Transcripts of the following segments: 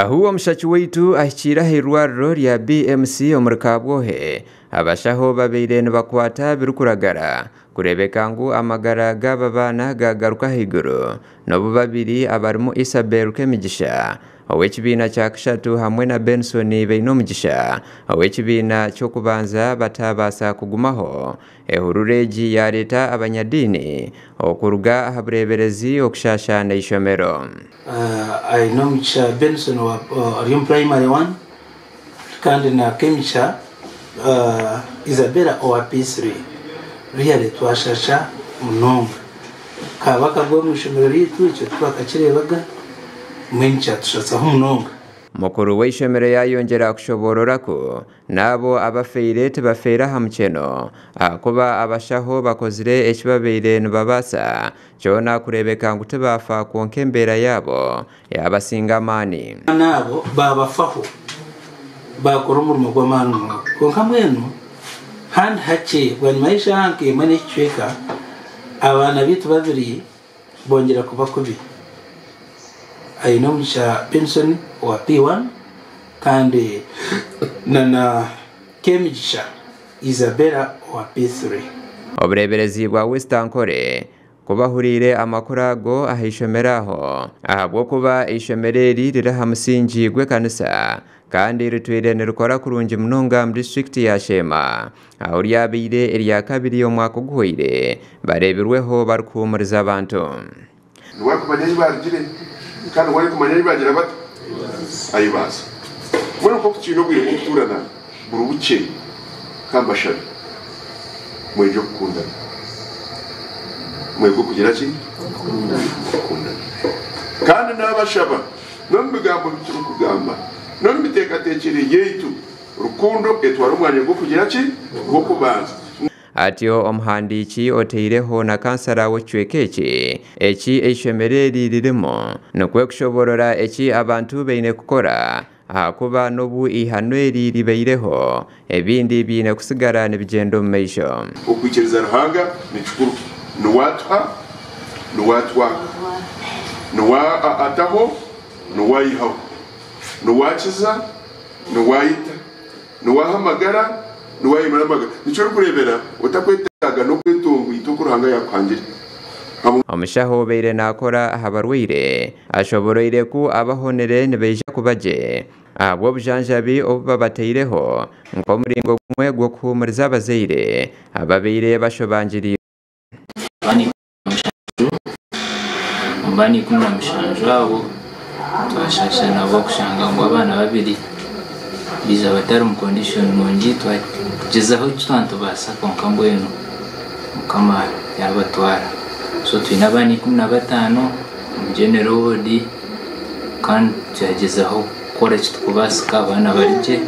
Ahu omushaki waitu ahikiire ah'eirwariro rya BMC omuri Kabwohe, abashaho babaire nibakwata birikuragara kureebeka ngu amagara g'aba baana gaagaruka ahaiguru n'obu babiri abarimu Isabel Kemigisha ow'ekibiina kya kashatu hamwe na Benson Bainomugisha ow'ekibiina ky'okubanza bataabaasa kugumaho. Ehururu egi yaareeta abanyadiini okuruga aha bureeberezi okushaashaana eishomero. Ainomugisha Benson ori omu Primary One kandi na Kemigisha Isabella owa P3. Really twashasha munonga. Kaba akagwa omu ishomero ryaitu ekyo titwakakireebaga mbwenu kyatushasaho munonga. Mukuru w'eishomero yaayongyera kushoboorora ku n'abo abafeire tibafeire aha mukyeno ahakuba abashaho bakozire eki babaire nibabaasa kyona kureebeka ngu tibaafa kwonka embeera yaabo yaabasinga amaani. N'abo baabafaho baakora omurimo gw'amaani munonga. Kwonka mbwenu handi hakye bwanyima y'eshaaha nk'emwe n'ekicweka, abaana baitu babiri bongyera kuba kubi. Ainomugisha Benson owa P1 kandi na na Kemigisha Isabella owa P3. Obureeberezi bwa West Ankole ku bahuriire amakuru ago aha ishomero aho ahabw'okuba eishomero eri riri aha musingi gw'ekanisa kandi ritwire nirikora kurungi munonga omu disiturikiti ya Sheema ahu ryabaire erya kabiri omwaka oguhweire bareebirweho barikuhuumuriza abantu. Niwe arikumanya ahi baarugire, kandi niwe arikumanya ahi baagira bata? Ahi baaza. Mbwenu nk'oku twine obwire bw'okutuurana buri bukye, ka mbashabe mwegye okukundana. Mwege okugira ki? Okukundana. Kandi naabashaba n'omu bigambo bi turikugamba, n'omu miteekateekyere yaitu, rukundo etware omwanya gw'okugira ki? Gw'okubanza. Atyo omuhandiiki otaireho na kansara w'ekicweka eki, eki eishomero eri ririmu, nikwo kushoboorora eki abantu baine kukora ahakuba n'obu eihano eri ribaireho, ebindi biine kusigara nibigyenda omu maisho. Okwikiriza Ruhanga ni kikuru. Niwe atuha, niwe atwaka. Niwe ataho, niwe aihaho. Niwe akiza, niwe aita. Niwe aha amagara, niwe ayimura amagara. Nikyo orikureebera otakwetaaga n'okwetongoita oku Ruhanga yaakuhangire. Omushaho obaire naakora aha barwaire ashoboroire ku abahonire nibaija kuba gye ahabw'obujanjabi obu babataireho nk'omuringo gumwe gw'okuhuumuriza abazaire ababaire bashobangiriirwe. Omu baana 17 abo twashasha nabo kushanga ngu abaana babiri baija batari omu condition nungi twagyezaho eki twanitubaasa kwonka mbwenu mukama yabatwara. So twine abaana 15 omu general ward kandi twagyezaho kukora ekirikubaasika abaana bari gye.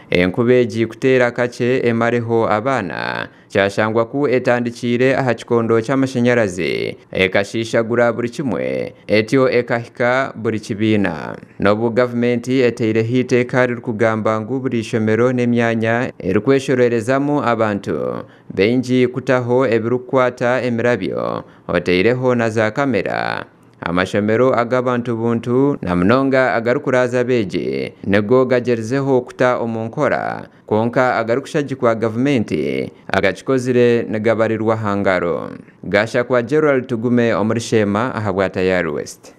Enkuba egi kuteera kakye emareho abaana Kyashangwa ku etandikiire aha kikondo ky'amashanyarazi, ekashiishagura buri kimwe, etyo ekahika buri kibiina. N'obu gavumenti etaireho eiteeka ririkugamba ngu buri ishomero n'emyanya erikweshororezamu abantu baingi kutaho ebirikukwata emirabyo, otaireho na zaakamera, Amashomero ag'abantu buntu na munonga agarikuraaza abeegi nigo gagyerizeho kuta omu nkora kwonka agarikushagikwa gavumenti agakikozire nigabarirwa aha ngaro. Gashakwa Gerald Tugume omuri Sheema ahabwa Tayari West.